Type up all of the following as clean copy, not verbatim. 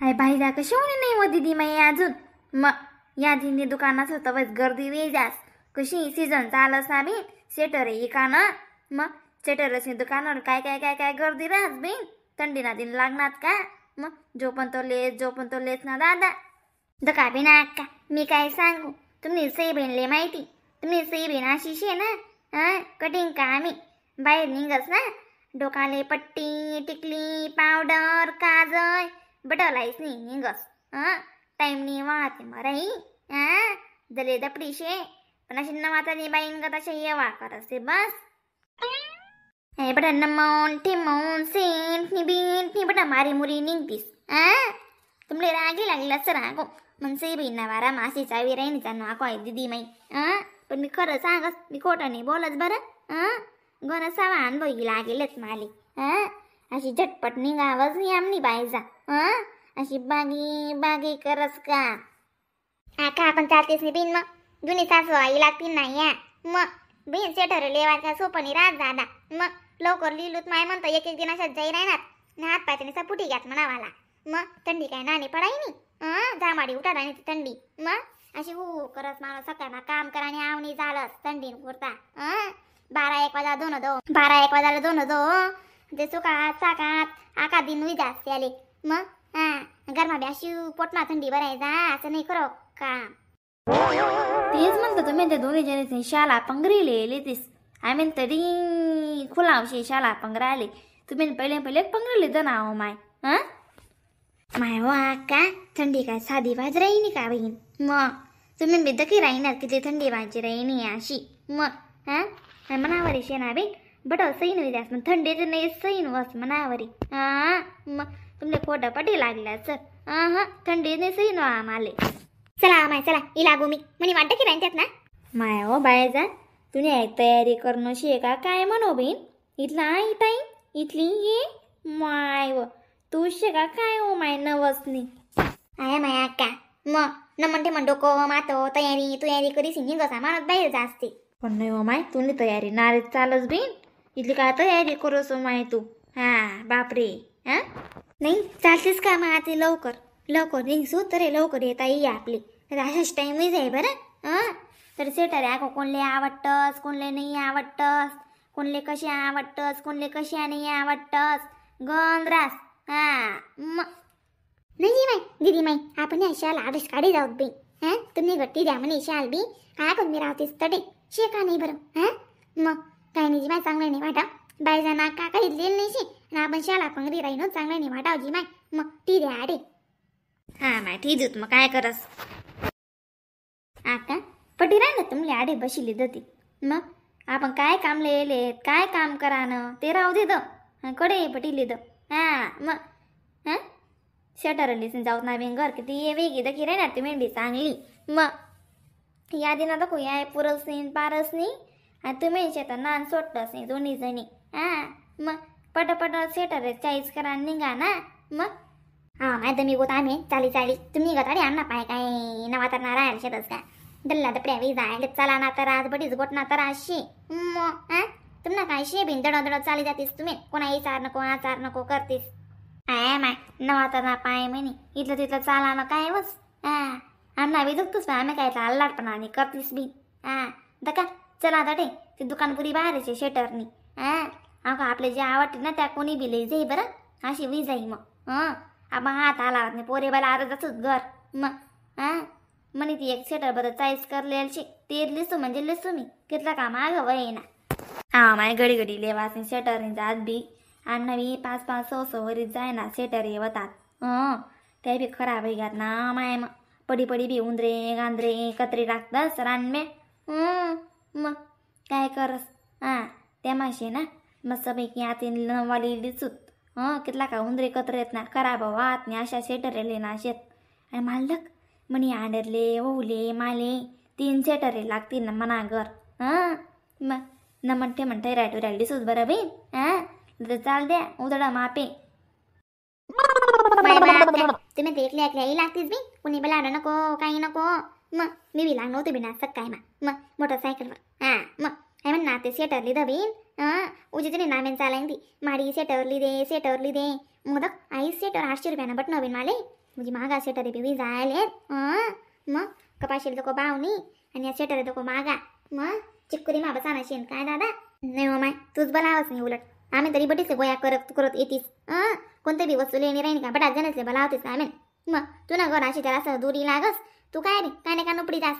अरे बाई जा कशी होणी नाही व दीदी माई अजून. मग या दिनी दुकानात होतं बस गर्दी वे जास कशी सीझन चालस ना बी सेटर इका ना. मग सेटरच दुकानावर काय काय काय काय गर्दी राहत बी थंडी ना दिन लागणार का. मग जो पण तो लेस जो पण तो लेस ना दादा दका बी ना अक्का. मी काय सांगू तुम्ही सई बहीणले माहिती तुम्ही सई बहीण अशी शे ना. हा कटिंग का आम्ही बाहेर निघस ना डोकाले पट्टी टिकली पावडर काजळ बटवलायच नाही निघस. हा टाईम नाही वाहते मराई. हा दले दपडी शे पण अशी नवातानी बाईन गत अशा येवा करस बस. हे बटा नमून ठिमून सेंट नि बींट नि बटा मारी मुरी निघतीस. हा तुमले रागी लागला सर आगो मग सई बहीण वारा माशी चावी राहीन जाणू आको आहे दीदी माई. हा पण मी खरं सांगस मी खोटं नाही बोलत बरं. हा गण सावा अनुभव लागेलच माली. हा अशी झटपट निघावच नाही आमनी बायजा. हा अशी बागी बागी करस का आका आपण चालतेच नाही बिन. मग जुनी सासू आई लागतील नाही या. मग बिन सेटर लेवायचा सोपं नाही राहत दादा. मग लवकर लिहिलूत माय म्हणतो एक एक दिन अशात जाई राहणार ना हात पायचे निसा पुटी घ्यात म्हणावाला. मग थंडी काय नाणी पडाई नाही. हं जामाडी उठा आणि थंडी. मग अशी हो करत मला सकाळ ना काम करा आणि आवणी झालंच थंडी कुर्ता. हं 12-1 वाजा दोन दो 12-1 वाजाला दोन दो ते सुकात साकात आका दिन जास्त आले. मग हा गरमा बी अशी पोटमा थंडी भरायचा असं नाही करो काम. तेच म्हणतो तुम्ही त्या दोन्ही जणी शाला पंगरी लिहिली तीस आम्ही तरी खुलावशी शाला पंगराले तुम्ही पहिले पहिले पंगरले तर नाव माय. हा माय हो का थंडी काय साधी बाज राहिनी का बहीण. मग तुम्ही बी दकी राहणार किती थंडी बाजी राहिनी अशी. मग हा मनावरी शेना बी बट सैन होई जास मग थंडीचं नाही सैन वस मनावरी. हा मग तुमले खोटं पटी लागला सर. हा थंडी नाही सैन वा आम्हाले. चला माय चला इ लागू मी म्हणे वाटतं की राहीन त्यात ना. माय हो बायजा तुम्ही एक तयारी करणं शे का काय म्हणो बहीण इथला आई टाईम इथली ये माय व तू शे का काय हो माय नवसनी. आहे माय अक्का मग न म्हणते म्हण डोको मातो तयारी तयारी करीस निघसा माणूस बाहेर जास्ती. पण नाही हो माय तुम्ही तयारी नारे चालच बहीण इथली काय तयारी करोस हो माय तू. हा बापरे. हा नाही चालतेस का मग आता लवकर लवकर निघसू तर लवकर येता येई आपली तर अशाच टाईमही जाई बरं. हां तर सेटर आहे कोणले आवडतंस कोणले नाही आवडतंस कोणले कसे आवडतंस कोणले कशा नाही आवडतंस गंधरास. हां मग नाही माई दीदी माई आपण या शाल आदेश काढी जाऊत बी. हां तुम्ही गट्टी द्या म्हणे शाल बी काय कोण मी राहतेस तडे शे का नाही बरं. हां मग काय नाही जी माय चांगलं नाही वाटा बाय जाना का काही लिहिलं नाही शे आणि आपण शाला पंगरी राहीनो चांगलं नाही वाटाव जी माय. मग ती द्या अरे. हा माय ठीक देत मग काय करस आका पटी राह ना तुमले आडे बशिली दती. मग आपण काय काम लिहिले काय काम करानं ते राहू दे the कडे पटी लिहिलं. हा मग हां शटर लिसन जाऊत ना बेंगर किती ये वेगी दखी राहणार ती मेंढी चांगली. मग या दिना दाखवू या पुरस नाही पारस नाही आणि तुम्ही शेतात नान सोडतच नाही दोन्ही जणी. हा मग पटापट सेटर चाळीस करा निघा ना. मग हा माहिती मी गोत आम्ही चाली चाली तुम्ही निघत अरे आम्हा पाय काय नवा तर ना राहायला शेतच का दल्ला दपड्या वी जायला चला ना तर आज बडीच गोट ना तर अशी. मग हा तुम्हाला काय शे बिन दडो दडो चाली जातीस तुम्ही कोणा चार नको आचार नको करतीस. I my नवा तर ना पाय म्हणे इथलं तिथलं चाला ना काय बस. हा आम्हाला बी दुखतोस आम्ही काय अल्लाडपणा आणि करतीस बी. हा दका चला आता टे ती दुकानपुरी बाहेरचे शेटरनी. हा अगं आपले जे आवडते ना त्या कोणी बी लई जाई बरं अशी we जाई मग. हं आपण हात आला नाही पोरे बाला आता जातोच घर. मग हा म्हणे ती एक सेटर बरं चाळीस करले ते लिसू म्हणजे लिसू मी घेतला का मागं वय ना. हा माय घडी घडी लेवास सेटर जात बी आणि नवी 5-5 6 वरीत जाय ना सेटर येवतात. हं ते बी खराब घ्यात ना माय मग पडी पडी बी उंदरे गांदरे कत्रे टाकतात रानमे. मग काय करस. हां त्या माशी ना मस्तपैकी आती नवाली लिचूत. हं कितला का उंदरे कत्रे येत ना खराब वाहत नाही अशा सेटर येले ना शेत. आणि मालक म्हणे आंडरले ओवले माले 3 सेटर लागतील ना मना घर. हां मग न म्हणते म्हणते रायटो राहिली दिसूच बरं बहीण. हां तर चाल द्या उदडा मापे. तुम्ही ते एकल्या एकल्या लागतीस बी कोणी बलाड नको काही नको. मग मी बी लागलो होते बिना सकाळी मग मोटरसायकलवर. हां मग काय म्हण ना ते सेटर लिहिलं बीन. हां उजी नामेन चालायन ती माडी सेटरली दे सेटरली दे. मग आई सेटर 800 रुपयानं बट नवीन माले. म्हणजे मागा स्वेटर बी जायले. मग कपाशील तो भाव नाही आणि या स्वेटर तो मागा. मग चिक्कुरी मा बसा शेन काय दादा. नाही हो माय तूच बलावच नाही उलट. आम्ही तरी बटीच गोया करत करत येतीस. कोणते बी वस्तू लेणी राहीन का बटा जणसले बलावतेस आम्ही. मग तू ना घर अशी त्याला असं दुरी लागस तू काय बी काय नाही का नुपडी जास.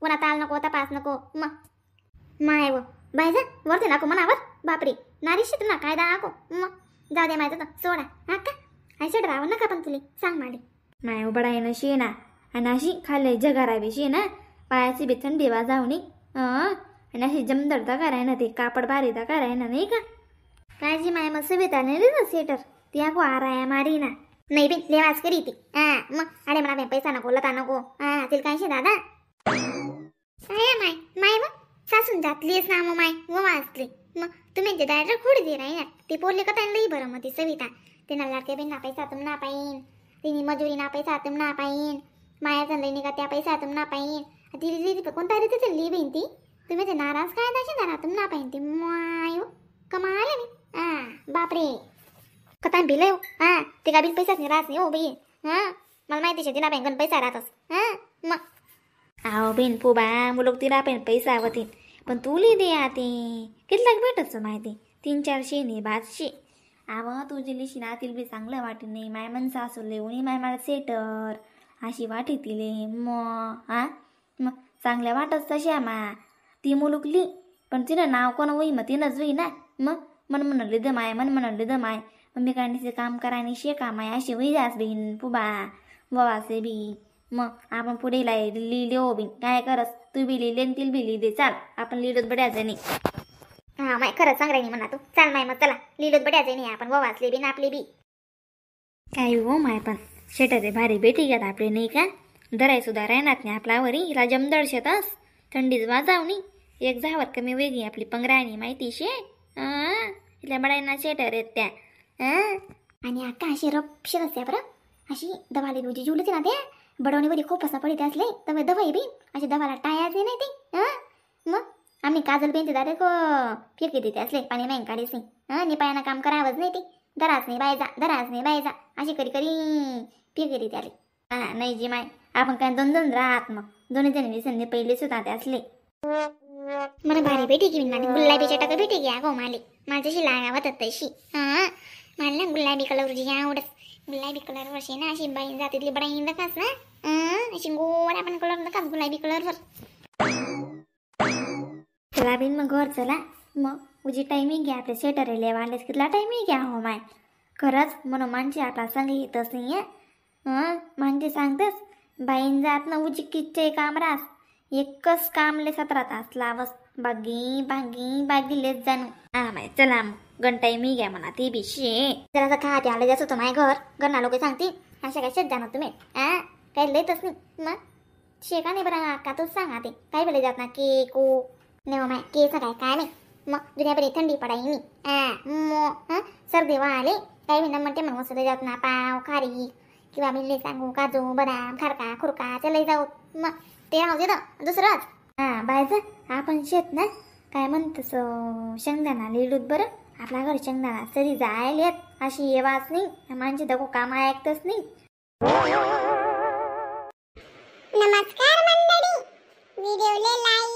कोणा ताल नको तपास नको. मग माय व बाय जा वरते नको मनावर. बापरे नारीशी तू ना काय दाखव. मग जाऊ दे माय तर सोडा. हा का आई स्वेटर आव नका पण तुले सांग माले. माय उबडा ना शे ना आणि अशी खाल्ले जगारावी शे ना पायाची बी थंडी वाजावणी. आणि अशी जमदर दगार आहे ना ते कापड भारी दगार आहे ना नाही का. कायजी माय मग सविता नाही ना स्वेटर ती आगो आराया मारी ना. नाही बी लेवाच करी ती. मग अरे मला पैसा नको लता नको. तिला काय शे दादा. आया माय माय मग सासून जातलीच ना मग माय व वाचली. मग तुम्ही ते डायरेक्ट खोडी दे राही ना ती पोरली का त्यांना बरं. मग ती सविता तिना लाडके बी ना पैसा तुम ना पाहिन तिने मजुरी ना पैसा तुम ना पाहिन माया लई का त्या पैसा तुम ना पाहिन. ती कोणता रे तिथे ली बहीण ती तुम्ही ते नाराज काय दाशी ना तुम ना पाहिन ती माय कमाल नी. बापरे कथा भिलय हो. हा ते का बिन पैसाच नाही राहत नाही हो बाई. हा मला माहिती शे तिला बँकन पैसा राहतस. हा मग आहो बेन पोबा मुलग तिला पण पैसा होतीन पण तुली दे आते कितलाक भेटच माहिती 300-400 नाही 500. आव तुझी लिशी ना तिला बी चांगलं वाटे नाही. माय मन सासू लेऊनी माय मला सेटर अशी वाटे तिले. मग हा मग चांगल्या वाटच तशा मा ती मुलुकली पण तिनं नाव कोण होई मग तिनंच होई ना. मग मन म्हणले the my मन म्हणले the my मग मी काय काम करायनी शे का माय अशी होई जास बहीण पुबा ववासे बी. मग आपण पुढे लिहिले हो बिन काय करस तू बी लिहिले आणि तिला बी लिहिले. चाल आपण लिहिलं बड्याचं नाही. हा माय खरंच सांग राहिली म्हणा तू. चाल माय मग चला लिहिलं बड्याचं नाही आपण ववासले बी ना आपले बी. काय हो माय पण शेटा ते भारी बेटी घ्यात आपले नाही का. दराय सुद्धा राहणार नाही आपल्यावरी हिला जमदळ शेतस थंडीच वाजावणी एक झावर कमी वेगळी आपली पंगराणी माहिती शे. तिला बडायना शेटर आहेत त्या. आणि अक्का अशी रपशीर असते बरं अशी दवाली बुजी जुलते ना ते बडवणीमध्ये खूप असा पडित असले तर दवाई बी अशी दवाला टायाच नाही ती. मग आम्ही काजल बेन ते डायरेक्ट फेकी देते असले पाणी नाही काढीच नाही. निपायानं काम करावंच नाही ती दराच नाही बायजा दराच नाही बायजा अशी करी करी फेकी देते आली. हा नाही जी माय आपण काय दोन दोन राहत मग दोन्ही जणी दिसांनी पहिले सुद्धा ते असले. मला भारी भेटी की मला गुलाबीच्या टाका भेटी घ्या गो माले माझ्याशी लागावत तशी. हा मला ना गुलाबी कलरची आवडस गुलाबी कलरवर शे ना अशी बाई जातीतली बडाई नकास ना अशी गोड आपण कलर नकास गुलाबी कलरवर. चला बिन मग घर चला मग उजी टायमिंग घ्या आपल्या स्वेटर लेवालेस कितला टायमिंग घ्या हो माय. खरंच म्हणून माणसे आपला संग येतच नाही आहे. माणसे सांगतेस बाईन जात ना उजी किच्चे काम रास एकच कामले 17 तास लावस बागी बागी बागी लेच जाणू. हा माय चला मग गण टायमिंग घ्या म्हणा ते बी शे. जरा खा ते आलं जास्त होतं माय घर घरना लोक सांगते अशा काय शेत जाणार तुम्ही. काही लेतच नाही मग शेका नाही बरं का तूच सांगा ते काय वेळे जात ना केक नाही हो माय केस काय काय नाही. मग दुनियाभरी थंडी पडाई मी. मग सर्दी आले काही मी म्हणते मग मस्त जात ना पाव खारी किंवा मी सांगू काजू बदाम खारका खुरका चला जाऊ मग ते राहू दे दुसरंच. हा बायचं आपण शेत ना काय म्हणतस शेंगदाणा लिहिलूत बरं आपला घर शेंगदाणा सरी जायला येत अशी येवाच नाही माणसे दको काम ऐकतच नाही. नमस्कार मंडळी, व्हिडिओले लाईक